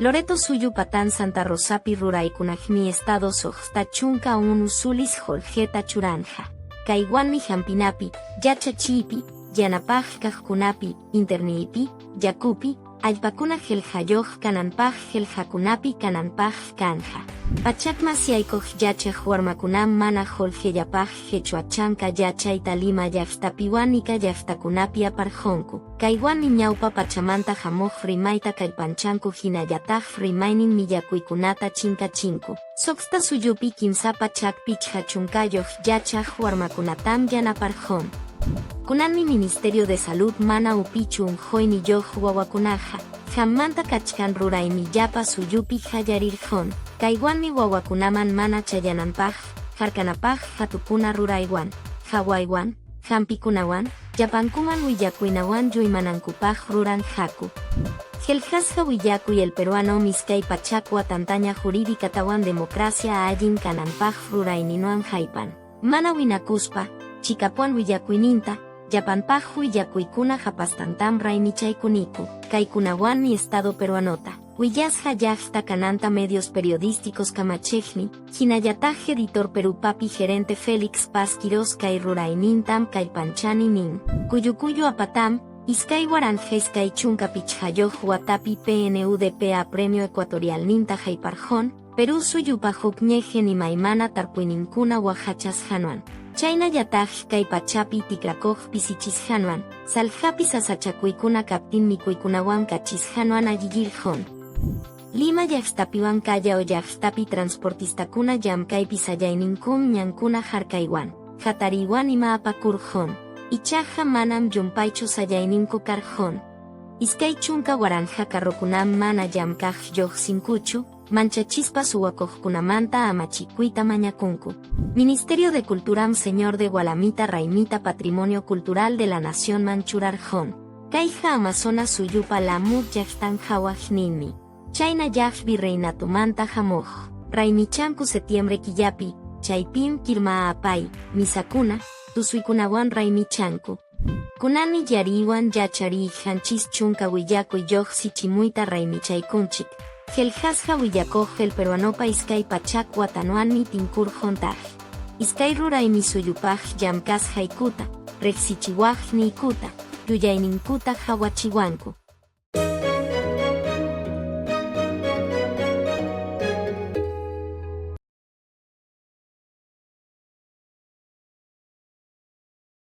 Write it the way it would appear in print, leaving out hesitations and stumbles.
Loreto suyu Patan Santa Rosapi ruraykunaqmi Estado 61 sulis qullqita churanja. Kaywanmi hampinapi, yachachiypi, yanapaq kaqkunapi, interniypi, yakupi, allpakuna qillqayuq kananpaq qillqakunapi kananpaq kanja. Pachak masyaykuq yachaq warmakunam mana qullqillapaq qichwachanka yachayta Lima llaqtapiwan Ica llaqtakunapi aparqunku. Kaywanmi ñawpa pachamanta hamuq rimayta kallpanchanku hinallataq rimaynin millakuykunata chinkachinku. Suqta suyupi 350 yachaq warmakunatam yanaparqun. Kunanmi Ministerio de Salud mana upichu unquyniyuq wawakunaqa, qammanta kachkan ruraymi llapa suyupi qallarirqun. Kaywanmi wawakunaman mana chayananpaq, harkanapaq hatukuna ruraywan, hawaywan, hampikunawan, llapankuman willakuynawan yuymanankupaq ruranqaku. Qillqasqa willakuy El Peruano 200 watantaña jurídicatawan democracia allin kananpaq rurayninwan haypan. Mana winakuspa, chikapuan willakuyninta, llapanpaq willakuykuna hapastantam raymichaykuniku, kaykunawanmi Estado peruanota. Willasqa llaqta kananta medios periodísticos kamachiqmi, hinallataq editor Perúpapi gerente Félix Paz Quiroz kay ruraynintam kallpanchani nin. Kullu kullu apatam, 2025 watapi PNUDPA Premio Ecuatorialninta hayparqun, Perú suyupa huk ñeqen imaymana tarpuyninkuna waqachasqanwan. Chaynallataq kay pachapi tikrakuq pisichisqanwan, salqapi sasachakuykuna kaptin mikuykunawan kachisqanwan allillirqun. Lima llaqtapiwan Callao llaqtapi transportistakuna llamkaypi sayayninkum ñankuna harkaywan, hatariywan ima apakurqun. Ichaqa manam llumpaychu sayayninku karqun. 20,000 carrokunam mana llamkaq lluqsinkuchu, manchachispa suwakuqkunamanta amachikuyta mañakunku. Ministerio de Culturam Señor de Gualamita Raimita Patrimonio Cultural de la Nación manchurarqun. Kayqa Amazonas suyupa Lamut llaqtan hawaqninmi. Chayna llaq virreinatumanta hamuq. Raymichanku septiembre killapi, chaypim kirmaapay, misakuna, tusuykunawan raymichanku. Kunanmi yariywan yachariyqanchis chunka willakuy lluqsichimuyta raymichaykunchik. Qillqasqa willakuq El Peruanopa 200 watanwanmi tinkurquntaq. Iskay ruraymi suyupaq llamkasqaykuta, riqsichiwaqniykuta, yuyayninkuta hawachiwanku.